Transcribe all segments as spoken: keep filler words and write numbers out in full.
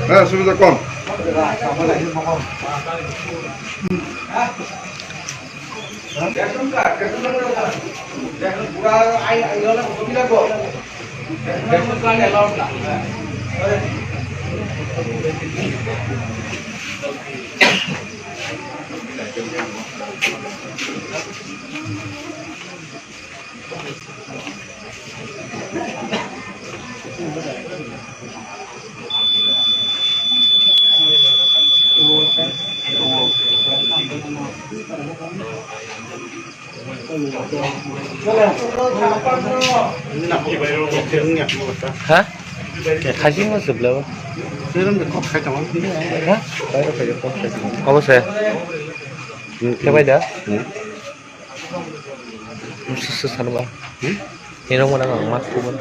হ্যাঁ, সুবিধা কম। Ha? Khasing mo sebelah. Ha? Obo se. Khe bai da? Sasa sanu ba. Hino mana nang mak kuban.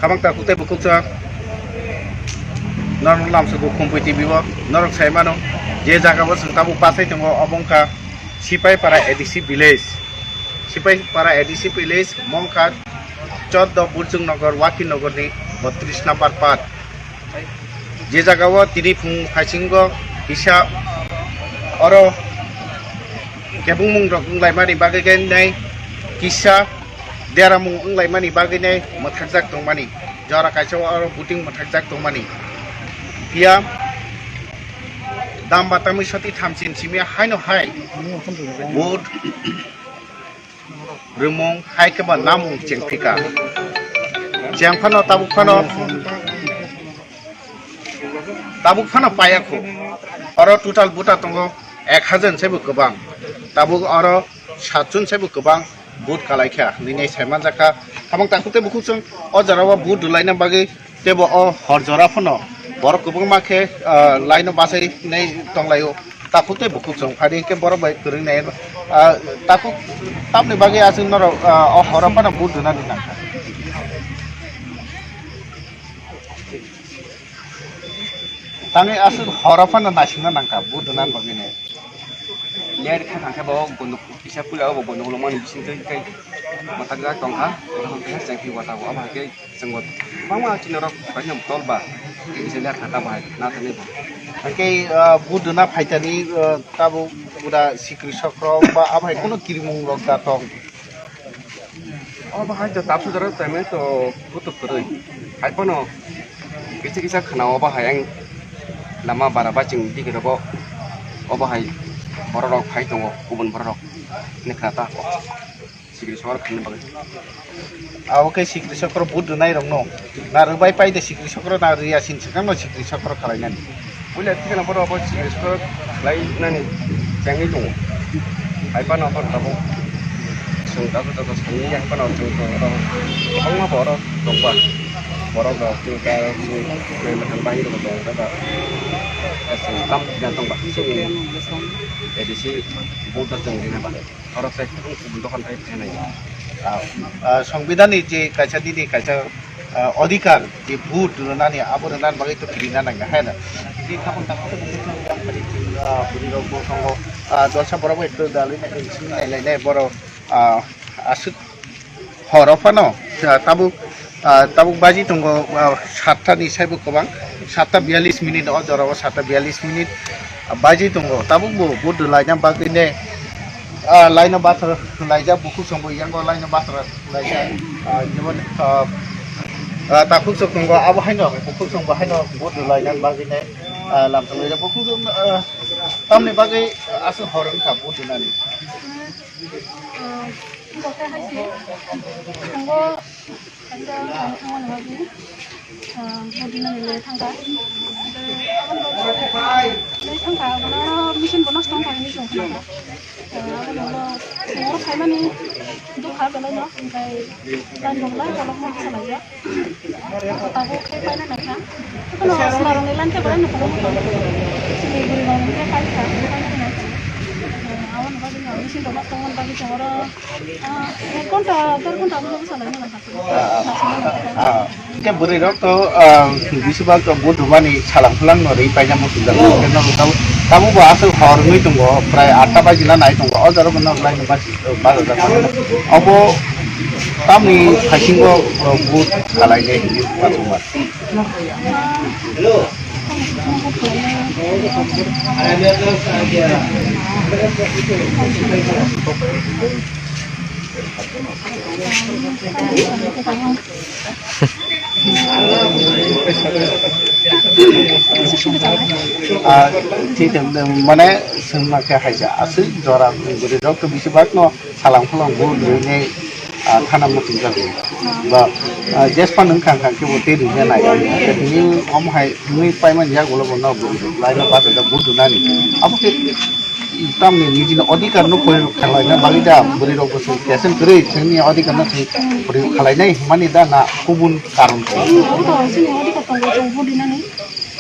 Khamang ta kutai bukuksa. Norok lamsugo Khumpui T V o norok sai mano, je jaga o chwng tabuk pasai tongo, obo wngkha Sipaipara A D C village. Sipaipara A D C village mongkha choddo Burjung Nagar, Wakil Nagar ni botris number part. Je jaga o tini phung phaisingo kisa Oro kebengmung rok wnglaimani bagwi khe nai kisa deramung wnglaimani bagwi nai mwthakjak tongmani, jora kaisa oro voting mwthakjak tongmani. Phiya dam batamwi soti thamsin simi haino hai vote rwmung hai khe ba namung chengphika. Cheng phano tabuk phano, tabuk phano paiya kho. Oro total buta tongo ek hajar saibo kwbang. Tabuk oro satjon saibo kwbang vote kalaikha hinwi nai saimanjakha. Hamang takhuk tei bukhuk chwng o jorao vote rwlaina bagwi teibo o hor jora phano borok kwbangma khe, ah, line o bachai nai tonglaio. Takhuk tei bukhuk chwng phari hinkhe borok bai kwrwng nai, ah, takhuk tamni bagwi aswk norok, ah, o horo phano vote rwnani nangkha. Tangwi aswk horo phano naisingna nangkha vote rwnani bagwi nai. Ler kha thangkhe bo bonduk kisa puila o bo bonduk lomani bisingtwi tei mwthakjak tongkha, tei chengkhi watabo abo hai khe. Chwngbo kwbangma chini oro kaisa tol ba, kaisa ler kha tamo hai na thani bo. Hwnkhe, ah, vote rwna phaitani, ah, tabuk pura sikri sokro ba abo hai kheno kirimung rok da tong. Obo hai to tapsu jora payment to kutuk kwrwi. Hai phano kisa kisa khna obo hai ang lama bara ba chwng digi rogo obo hai borok rok phai tongo kubun borok rok. Hwnwi khna ta. Sikri sokro khaina bagwi. Abo khe sikri sokro vote rwnai rokno. Na rwbai pai de sikri sokro, na rwya sin swkangno sikri sokro khalainani. Puila thikana borok abo sikri sokro khlainani chengwi tongo. Hai phano abo tabuk chwng tabu tabu sani hai phano chwng tongo. Kwbangma borok tongba. Borok rok chwng ta chwng nai mwthang bai rok tong ta. Chwng tam tong ba. Chwng A D C vote ta chwng rina ba. Oro tei kubun dokan tei phainai. Ah, ah, Songbidanni je kaisa nini kaisa, ah, odhikar, je vote rwnani, abo rwnani bagwi to kirina nangya, hai na? Je tabuk tabuk to bukhuk chwng yang phari chwng, ah, bwrwi rok bo tongo, ah, dosa borok bai to dalwi nai, simi nai lai nai borok, ah, aswk horo phano, ah, tabuk Ah, tabuk baji tongo, ah, satta ni saibo kwbang, satta biyalish minute, o jora o satta biyalish minute, ah, baji tongo, tabuk bo vote rwlaina bagwi ne, ah, line o bathar laijak, bukhuk chwng bo yango line o bathar laijak, ah, jemon, ah, ah, takhuk chwng tongo, abo haino bukhuk chwng bo haino vote rwlaina bagwi ne, ah, lamthang laijak, bukhuk chwng, ah, tamni bagwi, ah, aswk hor wngkha vote rwnani. Ah, abo khe hai se, tongo. Kaisa ang thangmani bagwi, ah, body nani le thangkha. Tei aboni bagwi le thangkha, abono machine bo nosto wngkha hinwi chwng khnakha. Ah, aboni ulo chwng oro phaimani dukha belaino, hwnkhe line rok lai kolokma bwsa laijak. Tabuk khe paina naikha. Kono chwla rokni line khe belai no kolokma tongo. Chini bwrwi rokni khe paikha, paina naikha. Ah, aboni bagwi no machine rok nosto wngmani bagwi chwng oro Ah, ek ghonta, der ghonta abo salai mano. Ah, ah, ah. Hwnkhe bwrwi rok to, ah, bisi bak to vote rwmani salang phulang no rwi paina muchung jago. Hwnkhe no tamo, tamo bo aswk hor wngwi tongo, prai atta baji na nai tongo. O jora no lai no basi, baro jora. Obo tamni phaising bo, ah, vote salai de hinwi muchung jago. Ah, thik, mane, swngma khe haija, aswk jora, bwrwi rok to bisi bak no. Salang phulang bo rwinai, ah, thana muchung jago. Ba, ah, jespan wngkha wngkha khe bo tei rwina nai. Tini omo hai wngwi paimani yagulo bo no bo laino bachajak bo rwnani. Abo khe tamni nijini odhikar no proyog khlaina bagwi da bwrwi rok bo chwng kesen kwrwi chwngni odhikar no chwng proyog khlainai hwnmani da na kubun karon khe. Abo to chini odhikar tongo chwng bo rwnani.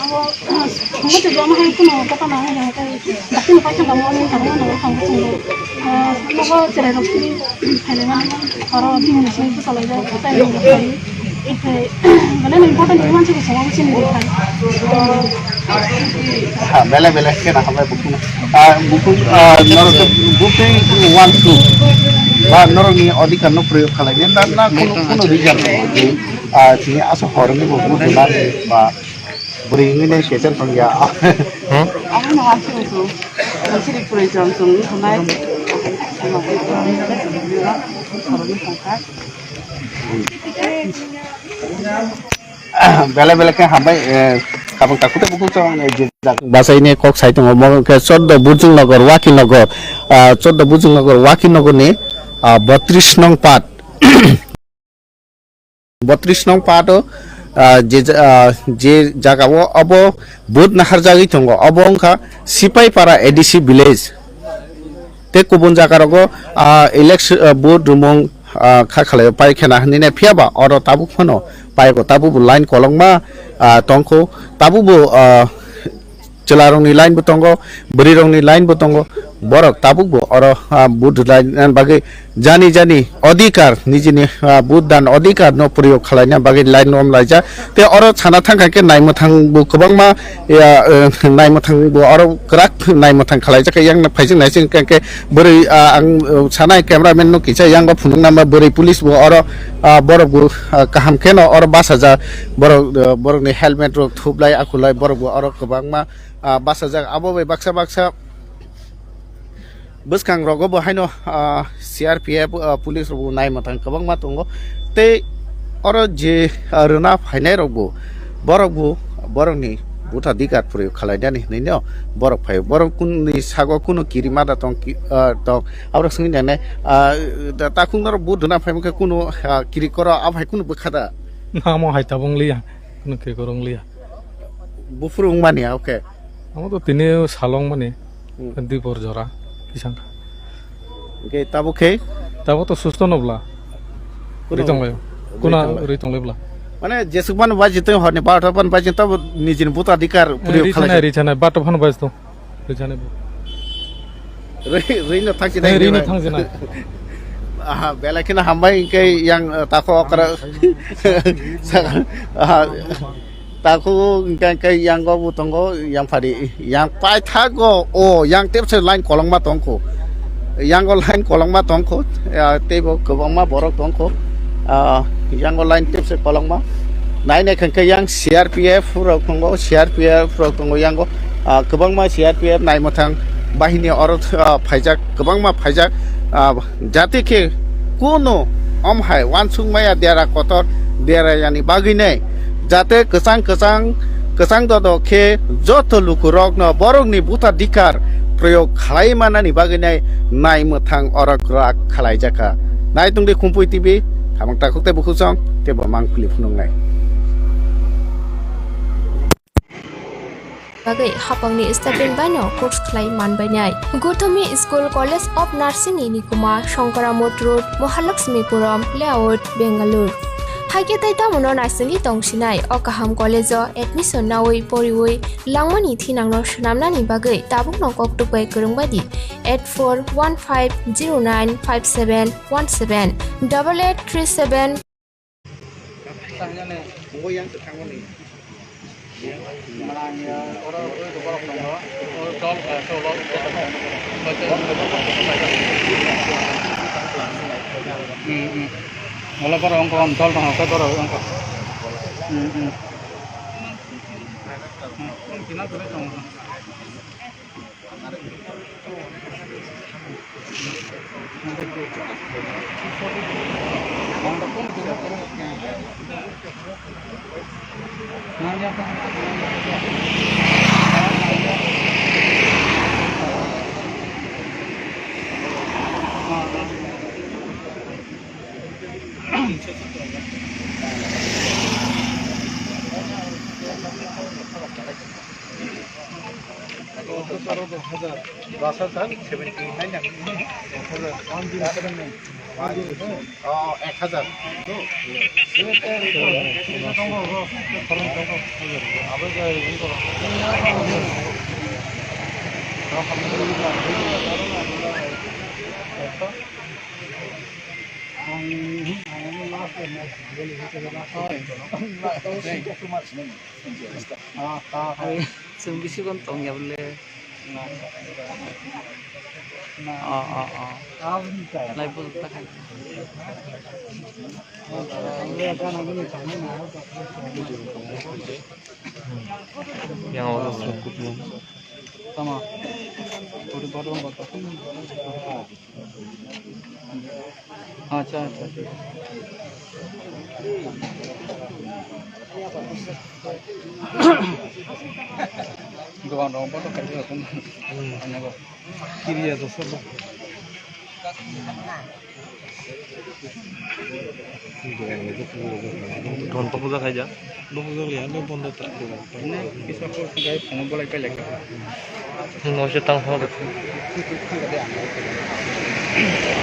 Abo, ah, muchung jama hai kuno kota na hai hai kai. Dakti no paisa damo ani tamo no kang kuchung. Ah, nogo cherai rok sini hai le mani. Aro din ni sini kusa lai ja, tai ni rok sini. Ikai, bale no important ni manchi kusa mo sini di kai. Ha, bele bele kena hamai buku. Ah, buku, ah, norok buku one two. Ba norok ni odhikar no proyog khalai. Nenda na kuno, kuno rijal. Ah, sini aso horong ni buku dinar ba. Bwrwi wngwi nai session tongya. Hmm? Sri Puri Johnson ni hwnai. Belai belai khe hambai, eh, khabang takhuk tei bukhuk chwng, eh, je jak. Basaini kok sai tongo, omo khe choddo Burjung Nagar, Waki Nagar, ah, choddo Burjung Nagar, Waki Nagar ni, ah, botris nong part. Botris nong part o, ah, je ja-, ah, je jaga o obo vote naharjagwi tongo, obo wngkha Sipaipara A D C village. Tei kubun jaga rogo, ah, election, ah, vote rumung, ah, kha khalai pai khena hinwi nai, phiya ba oro tabuk phano paiko, tabuk bo line kolokma, ah, tongkho, tabuk bo, ah, chwlarokni line bo tongo, bwrwirokni line bo tongo, borok tabuk bo oro, ah, vote rwlaina bagwi jani jani odhikar, nijini, ah, vote dan odhikar no proyog khwlaina bagwi line rom laijak. Tei oro sana thangkha khe naimwthang bo kwbangma, ya, eh, naimwthang bo oro kwrak naimwthang khwlaijak khe yang phaising naising khe, khe bwrwi, ah, ang, eh, sanai cameraman no kisa yang bo phunukna ma bwrwi police bo oro, ah, borok bo, ah, kaham kheno oro bachajak borok, eh, borokni helmet rok thublai akhulai borok bo oro kwbangma, ah, bachajak abo bai baksa baksa bwskang rogo bo haino, ah, C R P F, ah, police rok bo naimwthang kwbangma tongo. Tei oro je, ah, rwna phainai rok bo, borok bo, borokni vote adhikar proyog khwlainani hinwi no borok phaio. Borok kunni sago kunu kirima da tong ki, ah, tong. Aborok swngwi nangnai, ah, da, takhuk norok vote rwna phaimani khe kunu, ah, kiri koro abo hai kunu bwkha da? Namo hai tabung liya, kunu kiri koro wng liya. Buphuru wngmani, okay. Amo to tini salong mani, Hmm. Dipor jora, kisang. Hingke tabuk khe? Tabuk to susto no bla. Kuno Ri tong lai. Ri Kuna tong lai. Ri tong lai bla. Mane jesuk ban bai jiteng horni barota ban bai jiteng tabuk nijini vote adhikar Eh, proyog ri khalai thanai, khe. Ri thanai, bato phan bai to. Ri thanai bo. Ri, ri no thang sinai Eh, ri no ri bai. Thang sinai. Aha, belai kheno hambai hingke yang, eh, tako okra. Aha. Takhuk hingke, hingke yango bo tongo, yang phari, yang paithago, o, yang tepse line kolokma tongkho. Yango line kolokma tongkho, ya, teibo kwbangma borok tongkho. Ah, yango line tepse kolokma. Nainai khe hingke yang C R P F rok tongo, C R P F rok tongo yango. Ah, kwbangma C R P F naimwthang bahini oro, ah, phaijak, kwbangma phaijak. Ah, jate khe kuno om hai uansuk maya dera kotor dera yani bagwi nai, jate kwchang kwchang kwchang dodo khe joto lukurokno borokni vote adhikar proyog khlai manani bagwi nai naimwthang orok rak khlaijakha. Nai tongdi Khumpui T V, hamang takhuk tei bukhuk chong tei bo mangpili phunuknai. Bagwi hapangni stipend baino course khlai manbainai. Gothomi School College of Nursing ni Nikuma, Shankaramot Road, Mahalakshmipuram Layout, Bengaluru. Haikhe tei tamono naisingwi tongsinai o kaham college-o admission naui poriui langmani thinangno swnamnani bagwi tabukno kok tukbai kwrwng baidi eight four one five zero nine five seven one seven, double eight three seven. Hmm, hmm. Wala borok wngkha, dol tongkha, borok wngkha. Hmm, hmm. Oh, ek hajar. Chwng bisi gon tongya bole. O, o, o. Lai bul ta khai. Yang awal sukut mo. Tama. Puri botol botol. Acha, acha. Dogan rok botol khai di. Hmm. Kiriya dosa ba. Dhon pa puja khai ja. Bo puja liya, bo bondo ta. Ini kisah kau sudah pengen boleh kau lekha. Mau sih tang ho.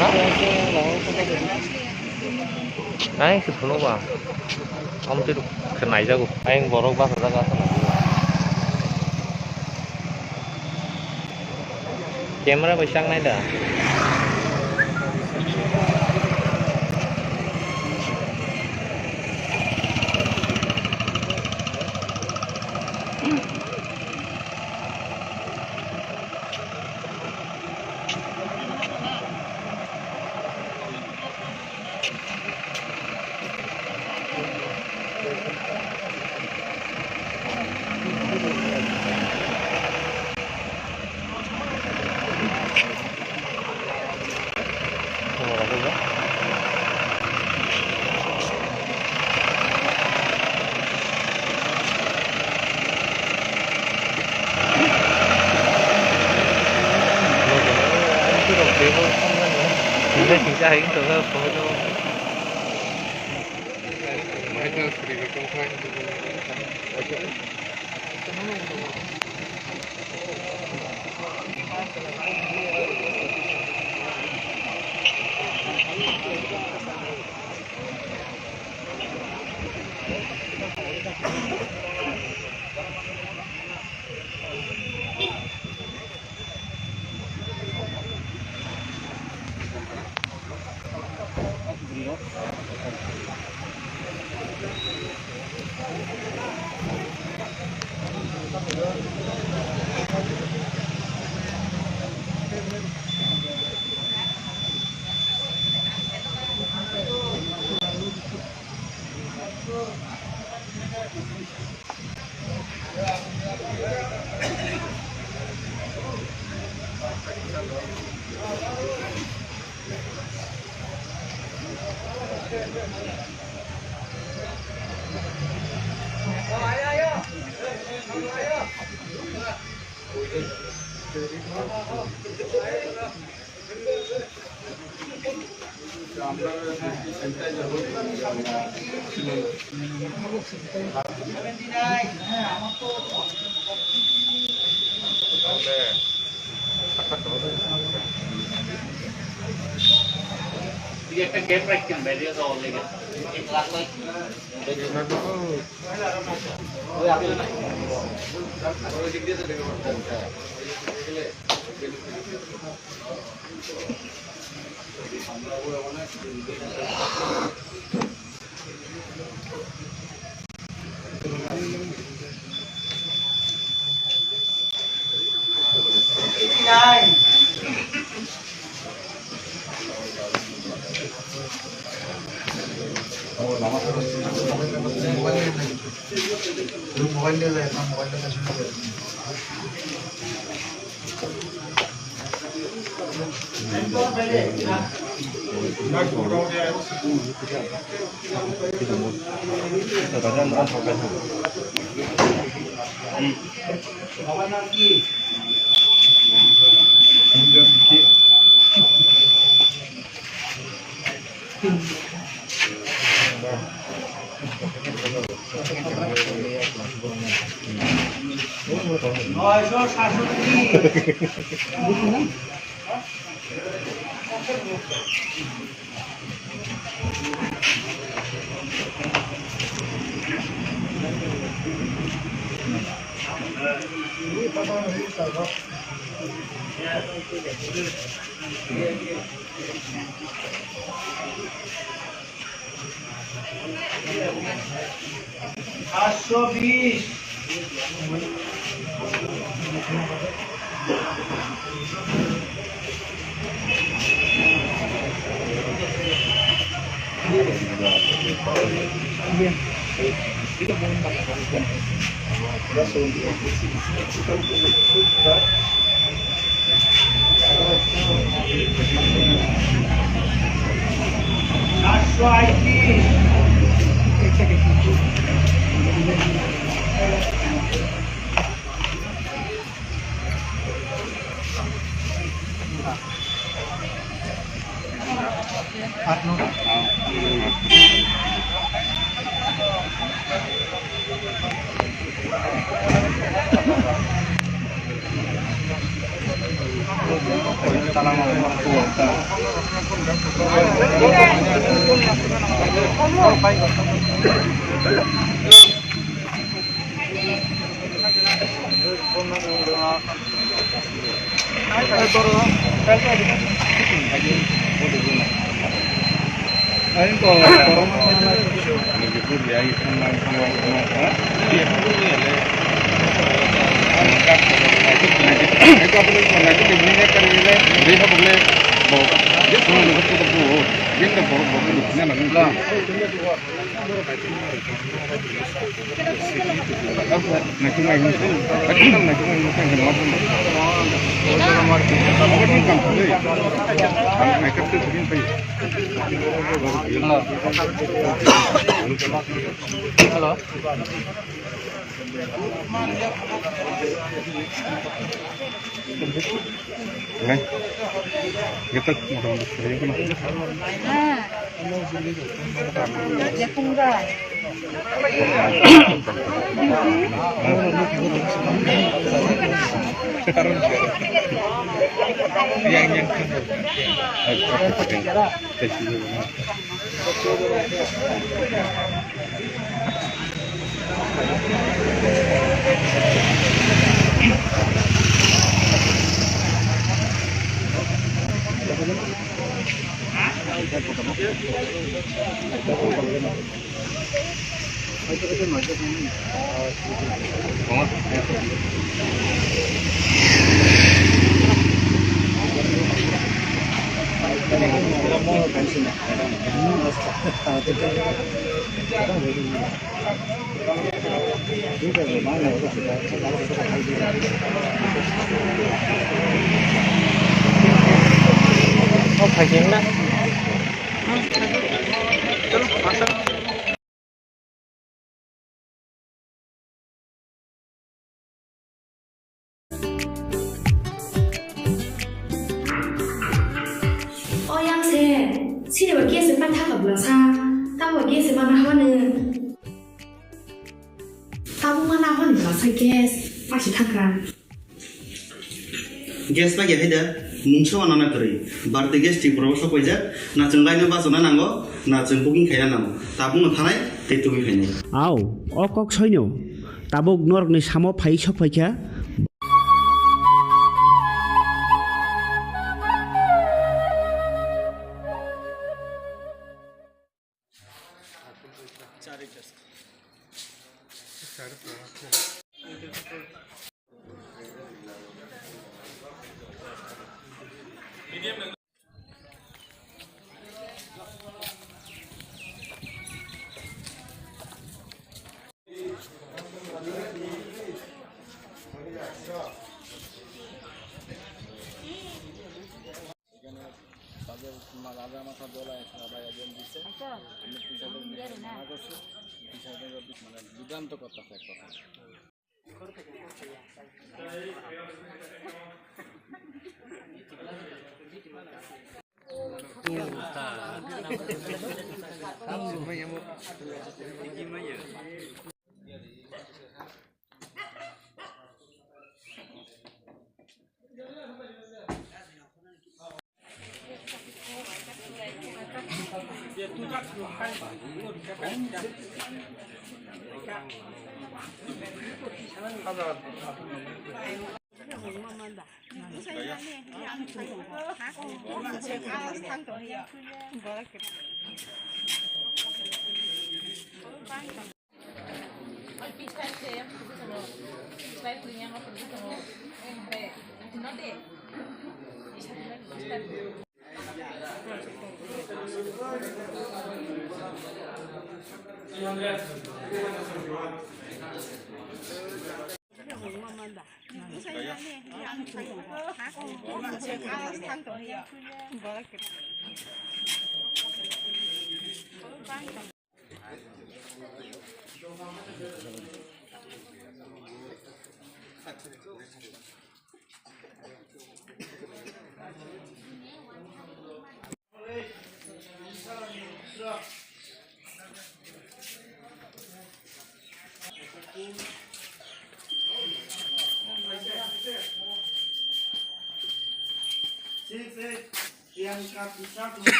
Hah? Nai, si phone ba. Kamu tuh kenai jago. Aing borok ba kerja ka. Camera bai chang nai da. একটা গ্যাপ রাখছেন বাইরে তো অলরেডি এক লাখ লাখ। ওই আপনি ওই দিক দিয়ে তো দেখে পড়তে হবে। সাতশো বিশ। Hello. Lai. Kita motor-motor sering kena. Ah. Dia pun dah. Yang, yang. O yang se, sini ba gas se pan thaka bla sa, tamo gas se mana haba nung. Tamo mana haba nung bla sa gas, pasi thaka. Gas ba ya haida, mungsa wana na kwrwi. Bharti gas Tripura o sok paijak, na chwng line o bachana nango, na chwng booking khaina nango. Tabuk no thanai, tei tubui phainai. Au, o kok soino. Tabuk norokni samo phai sok phaikha. এখানে তাদের মা-, রাজা মাথা দোলা এসে আবার একজন দিচ্ছে। আচ্ছা। আমি টিচারদের হুম, বেরো না। মানা করছি। টিচারদের মানে বিভ্রান্ত করতেছে এক কথা।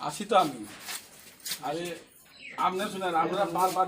আসি তো আমি। আরে, আপনি শুনেন, আমরা বারবার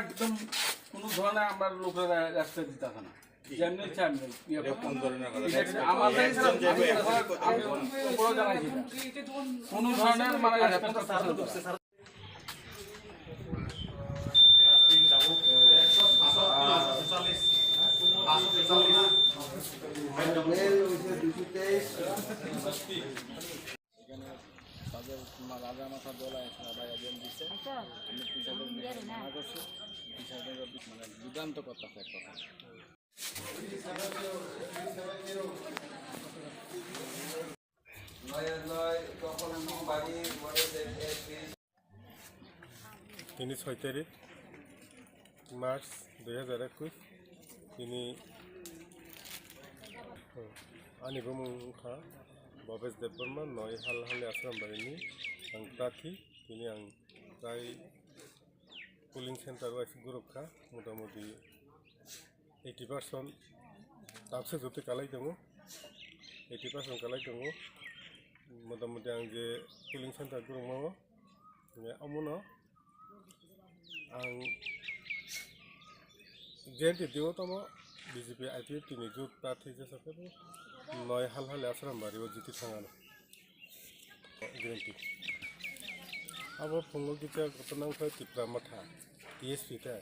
একদম কোনো ধরনের আমরা লোকেরা রাস্তা দিতে হবে না, যেমনি ইচ্ছা এমনি ইয়ে করতে হবে। কোন ধরনের কথা? এটা আমাদের আমি উপরে জানাইছি না। কোনো ধরনের মানে রাস্তা করতে হবে না। এখানে তাদের মা-, রাজা মাথা দোলা আছে, রাজা একজন দিছে। আমি টিচারদের মানা করছি, টিচারদের মানে বিভ্রান্ত করতেছে এক কথা। Tini soi tarik March dui hajar ekush, tini, oh, ani bumung wngkha Bhabesh Debbarma, Noi Halhali Ashram Barini ang prarthi. Tini ang tei polling center o aswk guruk kha, motamuti eighty percent tabse jotoi kalai tongo, eighty percent kalai tongo, motamuti ang je polling center gurukma o, omono ang J N T D o tamo B J P I P F T ni jut prarthi jesa khe bo Noi Halhali Ashram Bari o jiti thangano. Guarantee. Abo phungo kisa kotor nang khe Tipra Motha, T S P ta.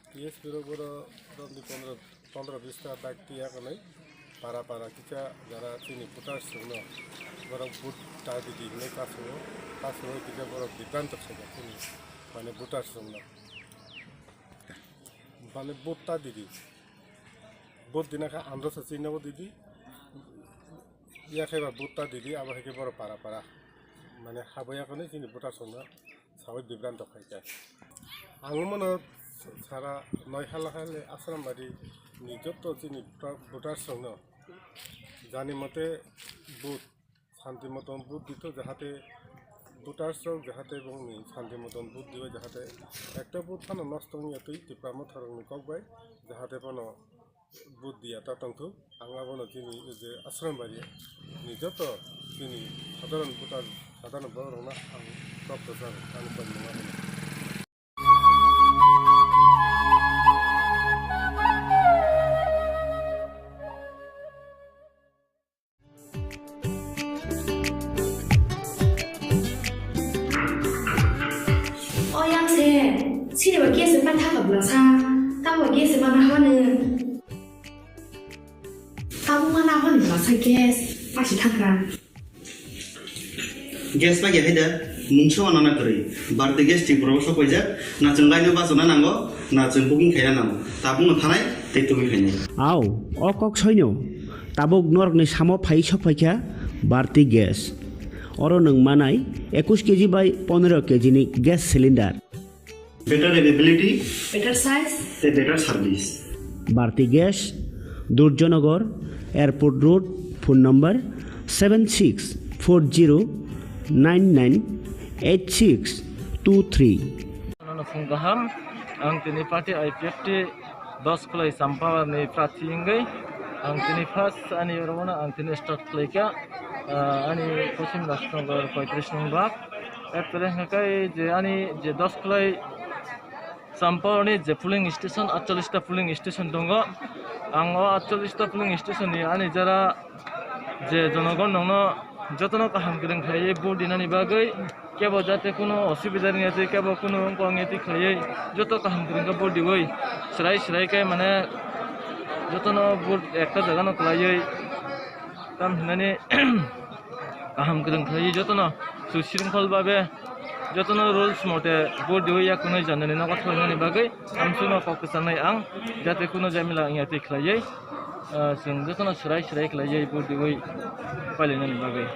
T S P rok boro romni pondro, pondro bista bike tiya kanai. Para para kisa jara chini voters rokno borok vote ta didi hinwi kasongo. Kasongo kisa borok bibranto khaijak chini, mane voters rokno. Mane vote ta didi. Vote dina kha andro sa chini bo didi. Ya khe ba vote ta didi, abo hai khe borok para para. Mane habwi ya khe chini voters rokno sawi bibranto khai kha. Ang mano sara Noi Halhali Ashram Bari ni joto chini voters rokno jani mote vote santi moton vote dito, jahate voters rok jahate bongni santi moton vote dibai, jahate ekta vote phano nosto wngya twi Tipra Motha rokni kok bai, jahate bono vote diya ta tongthok. Ang abono chini je Ashram Bari ni joto chini sadharon voter, sadharon borok rokno ang kok kwchar ani kok mwnga hino. O yang se, sini ba gas ma tha ka bla sa, ta ba gas ma na hanu. Tabuk ma na hanu bla sa gas, ma si thang kha. Gas ma ya hai da, mungsa wa na na kwrwi. Bharti Gas Tripura o sok paijak, na chwng line o bachana nango, na chwng booking khaina nango. Tabuk no thanai, tei tubui khainai. Au, o kok soino. Tabuk norokni samo phai sok phaikha Bharti Gas. Oro nwng manai ekush K G bai pondro K G ni gas cylinder. Better availability. Better size. Tei better service. Bharti Gas, Durjanagar, Airport Road, phone number seven six four zero nine nine eight six two three. Ano phung kaham, ang tini party I P F T dos khulai Champawani prarthi wngwi Ang tini first ani oro no ang tini start khlai kha, ah, ani Poschim Rajnagar poitris nung bak. Actually hwnkhe je ani je dos khlai Sampao ni je polling station, atchallis ta polling station tongo. Ang o atchallis ta polling station ni ani jara je jonogon nongno jotono kaham kwrwng khlaiwi vote dinani bagwi, kebo jate kuno osubida wngya twi, kebo kuno wngkha wngya twi khlaiwi joto kaham kwrwng khe vote diwi, swrai swrai khe mane jotono vote ekta jagano kwlaiwi tam hinani kaham kwrwng khlaiwi jotono sushrinkholbabe jotono rules mote vote diwi yakunwi janani nogo thwlainani bagwi amsukno kok kwchangnai ang, jate kuno jamila wngya twi khlaiwi, ah, chwng jotono swrai swrai khlaiwi vote diwi pailainani bagwi.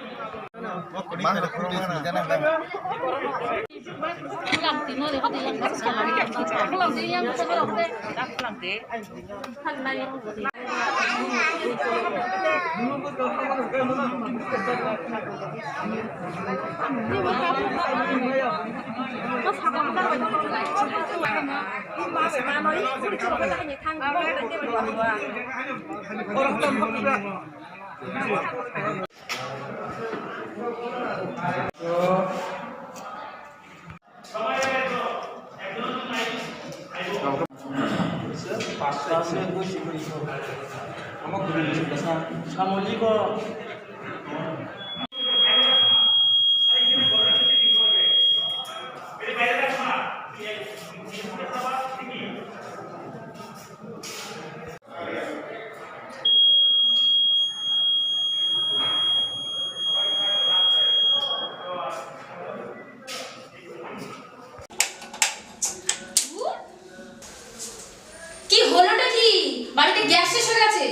কি হলোটা কি? বাড়িতে গ্যাস শেষ হয়ে গেছে।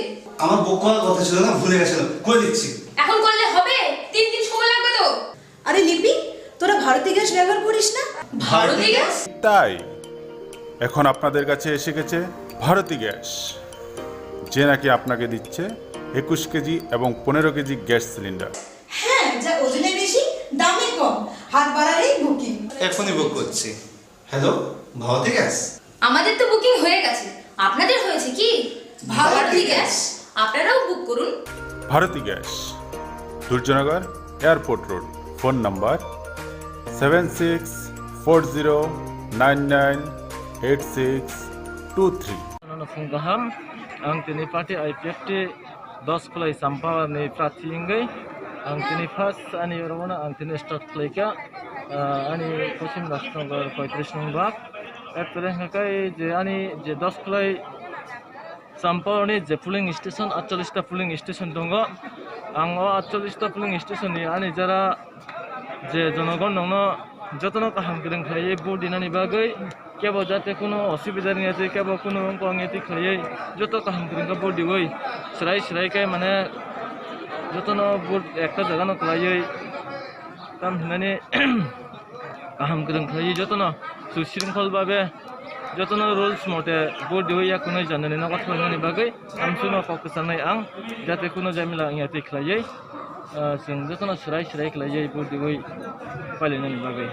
আমার বুক করার কথা ছিল না, ভুলে গেছিলাম, করে দিচ্ছি। এখন করলে হবে? তিন দিন সময় লাগবে তো। আরে লিপি, তোরা ভারতী গ্যাস ব্যবহার করিস না? ভারতী গ্যাস? তাই এখন আপনাদের কাছে এসে গেছে ভারতী গ্যাস, যে নাকি আপনাকে দিচ্ছে একুশ কেজি এবং পনেরো কেজি গ্যাস সিলিন্ডার। হ্যাঁ, যা ওজনে বেশি, দামে কম, হাত বাড়ালেই বুকিং। এখনই বুক করছি। হ্যালো, ভারতী গ্যাস? আমাদের তো বুকিং হয়ে গেছে, আপনাদের হয়েছে কি? ভারতী গ্যাস, আপনারাও বুক করুন। Bharati gas, Durjanagar airport road. Phone number seven six four zero nine nine eight six two three. Phung kaham, ang tini party I P F T dos khlai Sampao ni prarthi wngwi ang tini first ani oro no ang tini start khlai kha, ah, ani Poschim Rajnagar poitris nung bak. Actually hwnkhe je ani je dos khlai Sampao ni je polling station, atchallis ta polling station tongo. Ang o atchallis ta polling station ni ani jara je jonogon nongno jotono kaham kwrwng khlaiwi vote dinani bagwi, kebo jate kuno osubida wngya twi, kebo kuno wngkha wngya twi khlaiwi joto kaham kwrwng khe vote diwi, swrai swrai khe mane jotono vote ekta jagano kwlaiwi tam hinani kaham kwrwng khlaiwi jotono sushrinkholbabe jotono rules mote vote diwi yakunwi janani nogo thwlainani bagwi amsukno kok kwchangnai ang, jate kuno jamila wngya twi khlaiwi. Ah, chwng jotono swrai swrai khlaiwi vote diwi pailainani bagwi.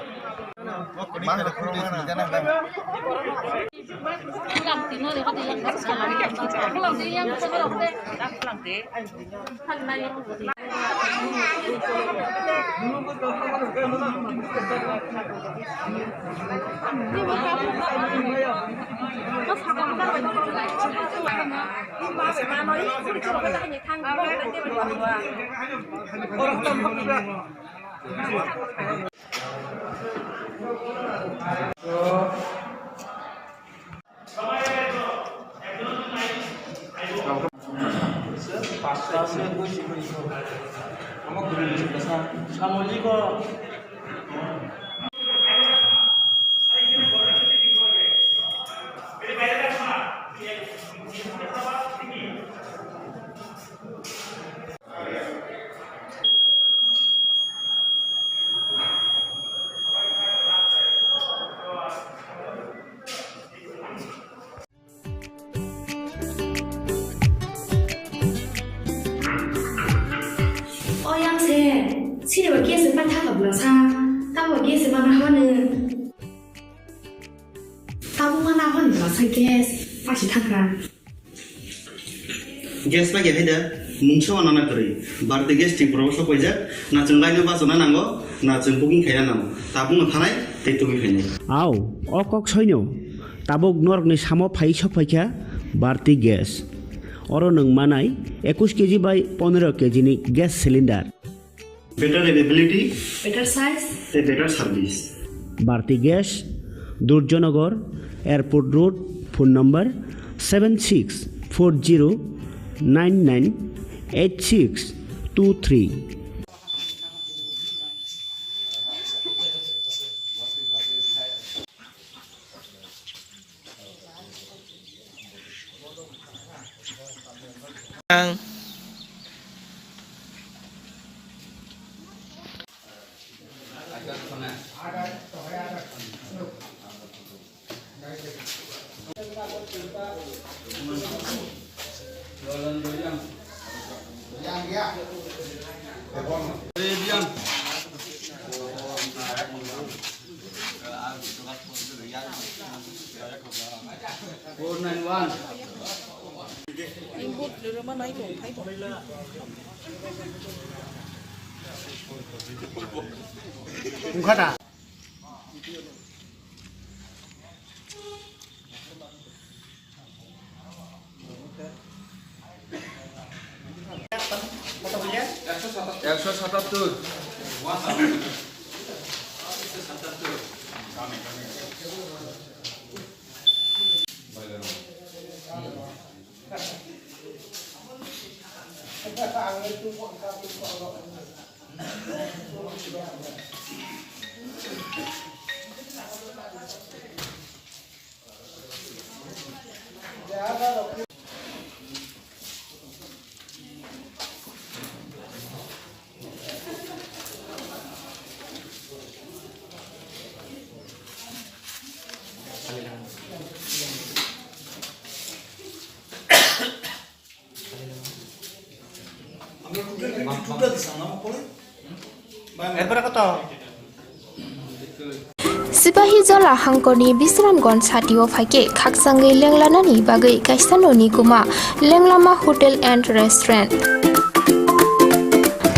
O yang se, sini ba gas pa thaka bla sa, tamo gas ma na hone. Tamo ma na hone bla sa gas, pa si thaka. Gas bai khe haida mungsa wana na kwrwi. Bharti Gas Tripura o sok paijak, na chwng line o bachana nango, na chwng booking khaina nango. Tabukno thanai tei tubui phainai. Au, o kok soino. Tabuk norokni samo phai sok phaikha Bharti Gas. Oro nwng manai ekush keji bai pondro keji ni gas cylinder. Better availability, better size, tei better service. Bharti Gas, Durjanagar, Airport Road, phone number seven six four zero nine nine eight six two three. Ang. Four nine one. Wngkha da? Ekso satattor. Sipahijola hangkorni Bisramganj satio phaikhe khakchangwi lenglanani bagwi kaisa noni kuma Lenglama Hotel and Restaurant.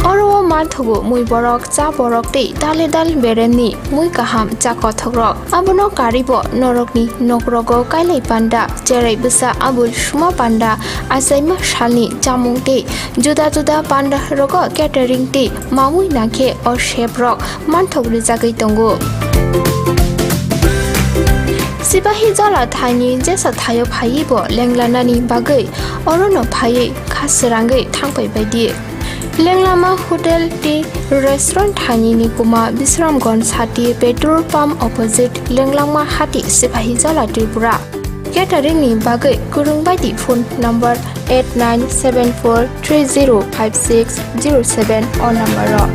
Oro o manthogo mui borok, cha borok tei dale dal beremni mui kaham cha kothokrok. Abono karibo norokni nokrogo kailai panda, cherai bwsa abul suma panda, achaima salni chamung tei juda juda panda rogo catering tei mamui nangkhe o chef rok manthok rijagwi tongo. Sipahijola thaini jesa thaio phaiwi bo lenglanani bagwi orono phaiwi kha srangwi thangpai baidi. Lenglama Hotel tei Restaurant thaini ni kuma Bisramganj hati petrol pump opposite Lenglama hati Sipahijola Tripura. Catering ni bagwi kwrwng baidi phone number eight nine seven four three zero five six zero seven o number o.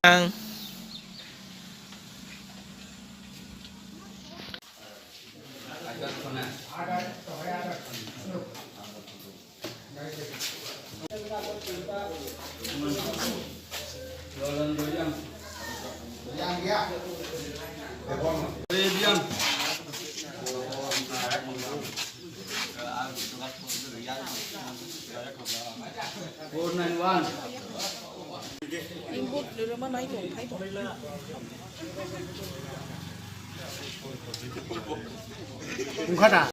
Ang. Four nine one. Wngkha da?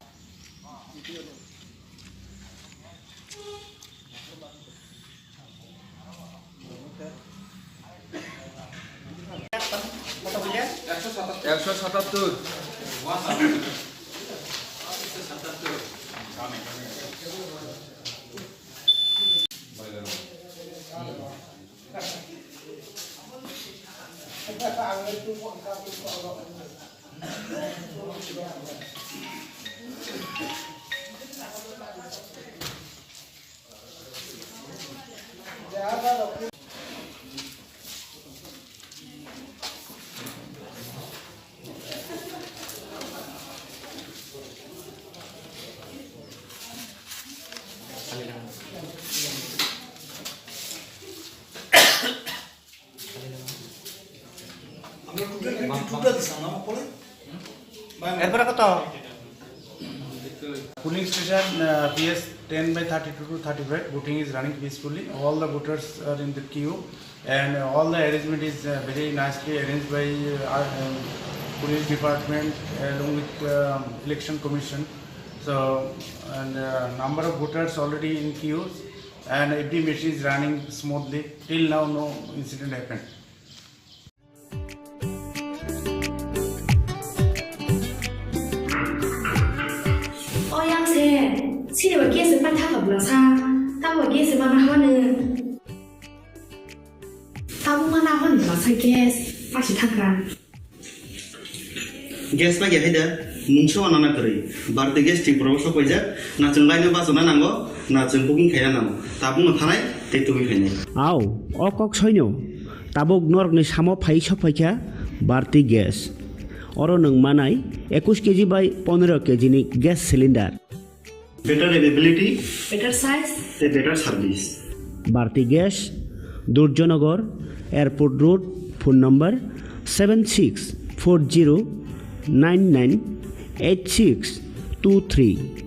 Ekso satattor. Erpore koto? Polling station, uh, P S ten by thirty-two to thirty-five, voting is running peacefully. All the voters are in the queue, and all the arrangement is, uh, very nicely arranged by, uh, our, um, police department along with, um, election commission. So, and, uh, number of voters already in queues, and every machine is running smoothly. Till now, no incident happened. O yang se, sini ba gas pai tha kha bla sa, ta ba gas ma na hanu. Ta bu ma na hanu bla sa gas, pa si thakra. Gas ba ya haida, mungsa wana na kwrwi. Bharti Gas Tripura o sok paijak, na chwng line o bachana nango, na chwng booking khaina nango. Tabuk no thanai, tei tubui phainai. Au, o kok soino. Tabuk norokni samo phai sok phaikha Bharti Gas. Oro nwng manai ekush K G bai pondro K G ni gas cylinder. Better availability. Better size. Tei better service. Bharti Gas, Durjanagar, Airport Road, phone number seven six four zero nine nine eight six two three.